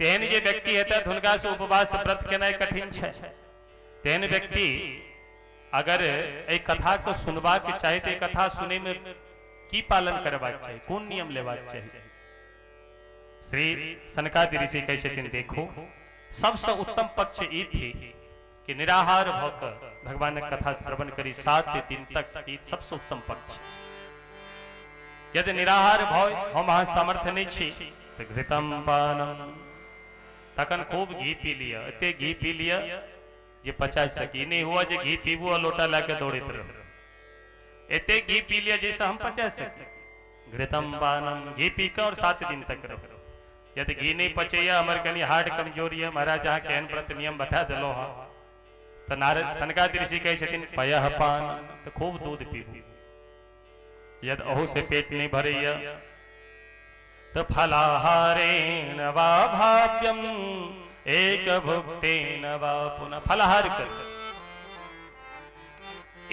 तेहन जे व्यक्ति हेतै हुनका से उपवास व्रत केनाइ कठिन छै। तेहन व्यक्ति अगर एहि कथा को सुनबाक चाही तऽ कथा सुनै में की पालन करबाक चाही, कोन नियम लेबाक चाही? श्री सनकादि ऋषि कहै छथिन, देखो सबसे उत्तम पक्ष ई थी कि निराहार भऽ कऽ भगवानक कथा श्रवण करी 7 दिन तक, ई सबसे उत्तम पक्ष। यदि निराहार भऽ हम अहाँ सामर्थ्य नहि छी तऽ घृतम पानम, तखन खूब घी पी लिअ, एते घी पी लिअ जे पचा सकी। नहि हुआ जे घी पीबू आ लोटा लए कऽ दौड़ैत रहू, एते घी पी लिअ जाहिसँ हम पचा सकी। घृतम पानम, घी पी कऽ और 7 दिन तक रहू। यदि घी नहीं पचैया, हमर कनी हार्ट कमजोर यऽ महाराज, अहाँ केहन व्रत नियम बता देलहुँ हँ। तऽ नारद सनकादि ऋषि कहै छथिन पयः पान, तऽ खूब दूध पीबू। यदि अहू से पेट नहीं भरैया तऽ फलाहारेण वा भाव्यम एक भुक्तेन वा पुनः, फलाहार करू,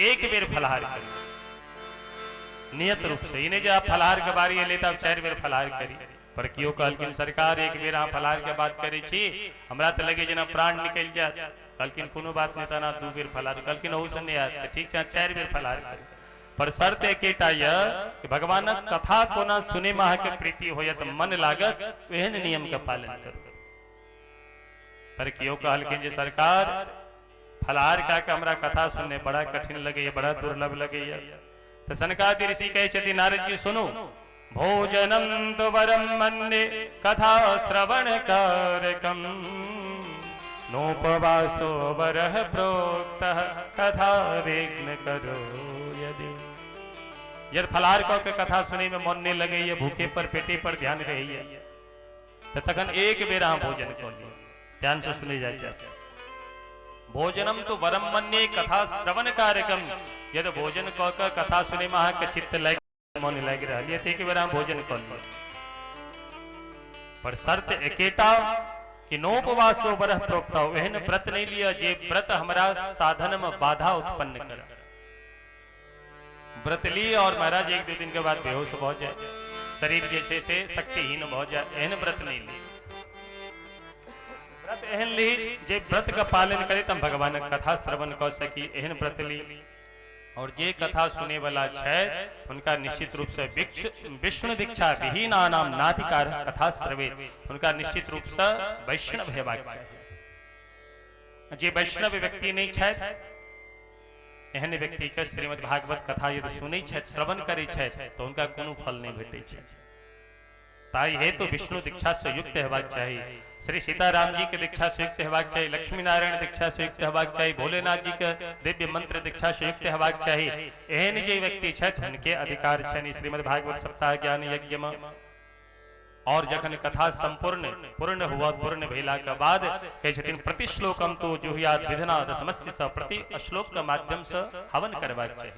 एक बेर फलाहार करू नियत रूप से। ई नहीं जे आप फलाहार के बारी एलै तऽ आब 4 बेर फलाहार करी। पर केओ कहलखिन सरकार एक बेर अहाँ फलाहार के बात करै छी, हमरा तऽ लगै जेना प्राण निकलि जायत। कहलखिन कोनो बात नहि, तहन अहाँ 2 बेर फलाहार। कहलखिन अहू से नहि हैत, तऽ ठीक छै अहाँ 4 बेर फलाहार करू, पर शर्त एकेटा यऽ कि भगवानक कथा कोना सुनैमे अहाँके प्रीति होयत, मन लागत, एहन नियम के पालन करू। पर केओ कहलखिन जे सरकार फलाहार कए कऽ हमरा कथा सुनने बड़ा कठिन लगैए, बड़ा दुर्लभ लगैए। तऽ सनकादि ऋषि कहै छथिन नारद जी सुनू, भोजनम तो वरम मन्ये कथा श्रवण कारकम, नोपवासो वरः प्रोक्तः कथा विघ्न करो यदि। यदि फलाहार कऽ के कथा सुनै में मन नहीं लगैए, भूखे पर पेटे पर ध्यान रहैए, तऽ तखन एक बेर अहाँ भोजन कऽ लिअ। ध्यान से सुनै जाइ छै, भोजनम तो वरम मन्ये कथा श्रवण कार्यक्रम। यदि भोजन कऽ के कथा सुनै में अहाँके चित्त लागि मन लागि रहल यऽ तऽ एक बेर अहाँ भोजन कऽ लिअ, पर शर्त एकेटा कि नोपवासो वरः प्रोक्त, एहन व्रत नहीं लिअ जे व्रत हमरा साधन में बाधा उत्पन्न करे। व्रत ली और महाराज 1-2 दिन के बाद बेहोश भऽ जाए, शरीर जे छै से शक्तिहीन भऽ जाए, एहन व्रत नहीं ली। व्रत एहन ली जे व्रत के पालन करे हम भगवानक कथा श्रवण कऽ सकी, एहन व्रत ली। और जे कथा सुने वाला छै हुनका निश्चित रूप से विष्णु दीक्षा विहीना नाम नाधिकार कथा श्रवे, हुनका निश्चित रूप से वैष्णव हेबाक चाही। जे वैष्णव व्यक्ति नहीं छथि, एहन व्यक्ति के श्रीमद् भागवत कथा यदि सुनै छथि, श्रवण करै छथि, तऽ हुनका कोनो फल नहीं भेटै छै। ताहि हेतु विष्णु दीक्षा से युक्त हेबाक चाही, श्री सीताराम जी के दीक्षा से युक्त हेबाक चाही, लक्ष्मी नारायण दीक्षा से युक्त हेबाक चाही, भोलेनाथ जी के दिव्य मंत्र दीक्षा से युक्त हेबाक चाही। एहन जे व्यक्ति छथि हुनके अधिकार छनि श्रीमद् भागवत सप्ताह ज्ञान यज्ञ में। और जखन कथा संपूर्ण पूर्ण हुआ, पूर्ण भेला के बाद कहै छथिन प्रतिश्लोकम तो जुहुयात विधना दशमस्य स, प्रति श्लोक के माध्यम से हवन करबाक चाही।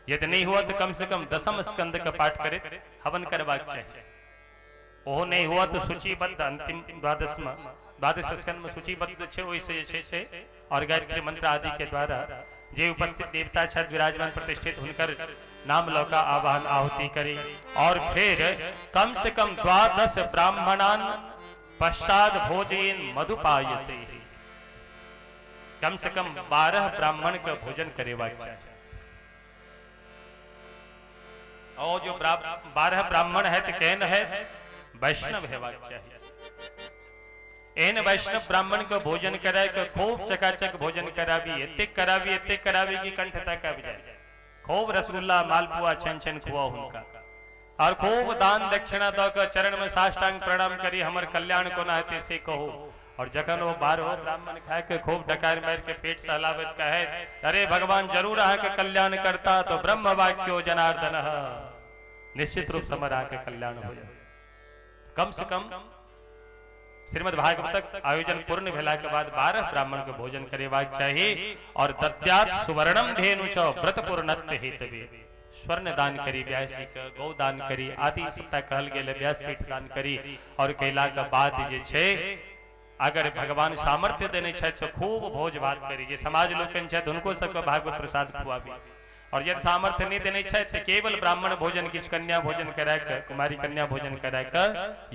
यदि नहीं हुआ तो कम से कम दशम स्कंद का पाठ करे हवन करबाक चाही। ओहो नहीं हुआ तो सूचीबद्ध अंतिम द्वादश में, द्वादश स्कंद में सूचीबद्ध छै, ओहि से जे छै से और गायत्री मंत्र आदि के द्वारा जे उपस्थित देवता छथि विराजमान प्रतिष्ठित हुनकर नाम लऽ कऽ आवाहन आहुति करी। और फिर कम से कम 12 ब्राह्मणान पश्चात भोजन मधुपाय से ही कम से कम 12 ब्राह्मण के भोजन करेबाक चाही। और जो 12 ब्राह्मण है तो केहन है, वैष्णव हेबाक चाही। एहन वैष्णव ब्राह्मण के भोजन कराय के खूब चकाचक भोजन कराबी, एतेक कराबी एतेक कराबी कि कंठ तक आबि जाय। खूब रसगुल्ला मालपुआ छन छन खुआओ हुनका, और खूब दान दक्षिणा दऽ के चरण में साष्टांग प्रणाम करी, हमर कल्याण कोना हेतै से कहू। और जखन ओ 12 ब्राह्मण खाय के खूब डकार मारि के पेट सहलाबैत कहैत, अरे भगवान जरूर अहाँके कल्याण करता, तो ब्रह्म वाक्यो जनार्दन, निश्चित रूप से हमर अहाँके कल्याण हो जाए। कम से कम श्रीमद् भागवतक आयोजन पूर्ण भेला के बाद 12 ब्राह्मण के भोजन करेबाक चाही। और दद्यात सुवर्णम धेनु च व्रत पूर्णत्व हेतवे, स्वर्ण दान करी, व्यास जी के गौ दान करी आदि सबटा कहल गेल है, व्यासपीठ दान करी। और कैला के बाद जे छै अगर भगवान सामर्थ्य देने छथि तो खूब भोज भात करी, जे समाज लोकनि छथि हुनको सबके भागवत प्रसाद खुआबी। और यदि सामर्थ्य नहीं देने छथि तऽ केवल ब्राह्मण भोजन किछु कन्या भोजन कराय के, कुमारी कन्या भोजन कराय के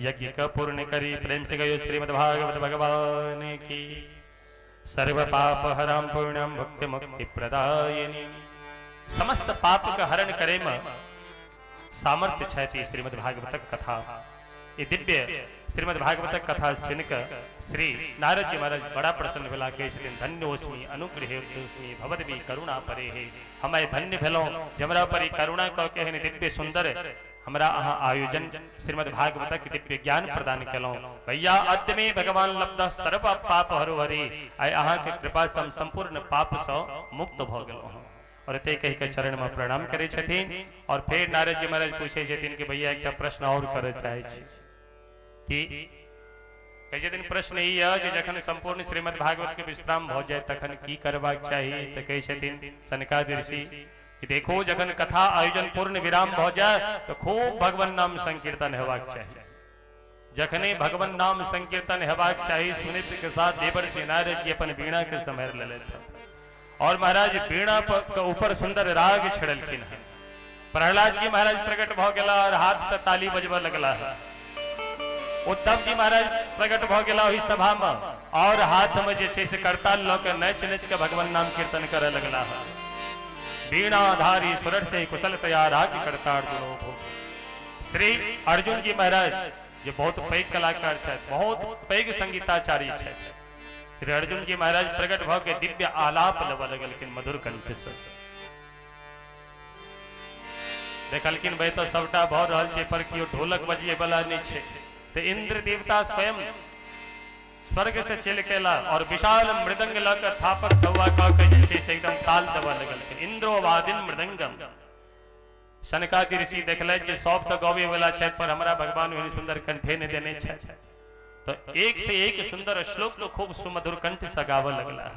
यज्ञ के पूर्ण करी। प्रेम से गयो श्रीमद् भागवत भगवान की। सर्व पाप हराम पुण्यम भुक्ति मुक्ति प्रदायिनी। समस्त पाप के हरण करे में सामर्थ्य छथि श्रीमद् भागवतक कथा। ई दिव्य श्रीमद् भागवतक कथा सुनि के श्री नारद जी महाराज बड़ा प्रसन्न भेला। कहै छथिन धन्योस्मि अनुग्रहोस्मि भवद्भि करुणा परे हे। हम आइ धन्य भेलहुँ जे हमरा पर ई करुणा कऽ के एहन दिव्य सुंदर हमरा अहाँ आयोजन श्रीमद् भागवतक दिव्य ज्ञान प्रदान केलहुँ। भैया अद्य मे भगवान लब्ध सर्व पाप हरो हरि। आइ अहाँ के कृपा से हम संपूर्ण पाप सँ मुक्त भऽ गेलहुँ। और एते कहि के चरण में प्रणाम करै छथिन। और फेर नारद जी महाराज पूछै छथिन कि भैया एकटा प्रश्न और करऽ चाहै छी। कि कहै छथिन प्रश्न ई यऽ जे जखन संपूर्ण श्रीमद् भागवत के विश्राम भऽ जाय तखन की करबाक चाही? तऽ कहै छथिन सनकादि ऋषि कि देखो जखन कथा आयोजन पूर्ण विराम भऽ जाय तऽ खूब भगवान नाम संकीर्तन हेबाक चाही। जखने भगवान नाम संकीर्तन हेबाक चाही सुनित के साथ देवर्षि नारद जी अपन वीणा के सम्हारि लेलथि और महाराज वीणा के ऊपर सुंदर राग छेड़लखिन हैं। प्रहलाद जी महाराज प्रकट भऽ गेला और हाथ से ताली बजबऽ लगला। उद्धव जी महाराज प्रकट भऽ गेला ओहि सभा में और हाथ में जे छै से करताल लऽ के नाचि नाचि के भगवान नाम कीर्तन करऽ लगला। वीणाधारी सुरर से कुशल तया राग करता अर्जुनो भो। श्री अर्जुन जी महाराज जे बहुत पैघ कलाकार छथि, बहुत पैघ संगीताचार्य छथि, श्री अर्जुन जी महाराज प्रकट भऽ के दिव्य आलाप लेबऽ लगलखिन मधुर कंठ से। देखलखिन भाई तऽ सबटा भऽ रहल छै पर केओ ढोलक बजबै वाला नहि छै। तऽ इंद्र देवता स्वयं स्वर्ग से चलि के एला और विशाल मृदंग लऽ के थापक थौआ कऽ के जे छै से एकदम ताल देबऽ लगलखिन। इंद्रोवादिन मृदंगम। सनकादि ऋषि देखलथि जे सब तऽ गबै वाला छथि पर हमरा भगवान ओहन सुंदर कंठे नहि देने छथि। तो एक से एक सुंदर श्लोक तो खूब सुमधुर कंठ से गावऽ लगला।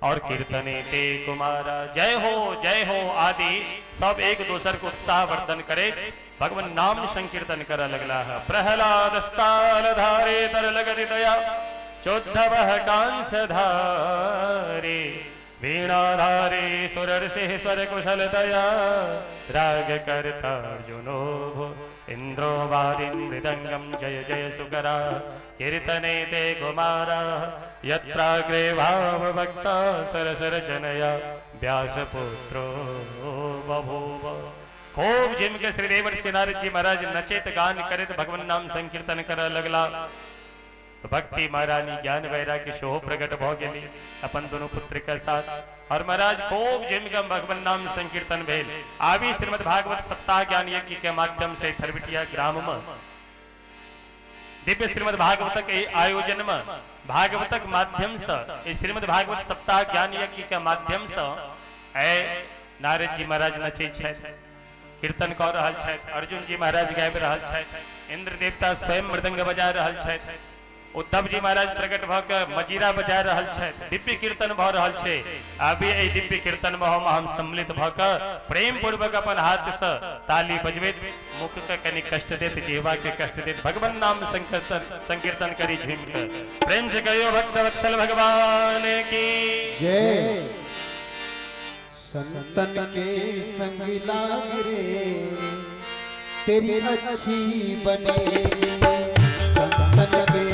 और कीर्तने ते कुमारा जय हो आदि सब एक दोसर को उत्साह वर्धन करे भगवान नाम संकीर्तन करऽ लगला। प्रहलाद स्ताल धारे तरल गति दया चोद्धव कांस धारे वीणाधारे सुरर से स्वर कुशल दया राग करता अर्जुनो भो। इंद्रो वारिं मृदंगम जय जय सुकरा कीर्तने ते कुमारा यत्राग्रे भाव भक्ता सरसर जनया व्यासपुत्रो बभूव। खूब जिम के श्री देवर्षि नारद जी महाराज नचेत गान करत भगवान नाम संकीर्तन करऽ लगला। भक्ति महारानी ज्ञान वैराग्य शोभ प्रकट भऽ गेली अपन दोनों पुत्र के साथ। और महाराज खूब जिम के भगवान नाम संकीर्तन भेल। आबी श्रीमद् भागवत सप्ताह ज्ञान यज्ञ के माध्यम से खरबिटिया ग्राम में दिव्य श्रीमद् भागवतक आयोजन में भागवतक माध्यम से श्रीमद् भागवत सप्ताह ज्ञान यज्ञ के माध्यम से ए नारद जी महाराज नचै छथि, कीर्तन कऽ रहल छथि, अर्जुन जी महाराज गाबि रहल छथि, इंद्र देवता स्वयं मृदंग बजा रहल छथि, उद्धव जी महाराज प्रकट भऽ के मजीरा बजा रहल छथि, दिव्य कीर्तन भऽ रहल छै। अभी एहि दिव्य कीर्तन में हम सम्मिलित भऽ के प्रेम पूर्वक अपन हाथ से ताली बजबैत मुख के कनि कष्ट देत, जिह्वा के कष्ट देत भगवान नाम संकीर्तन करी झूमि के। प्रेम से कहियो भक्त वत्सल भगवान की जय। संतन के संग लाग रे तेरी अच्छी बनेगी। संतन के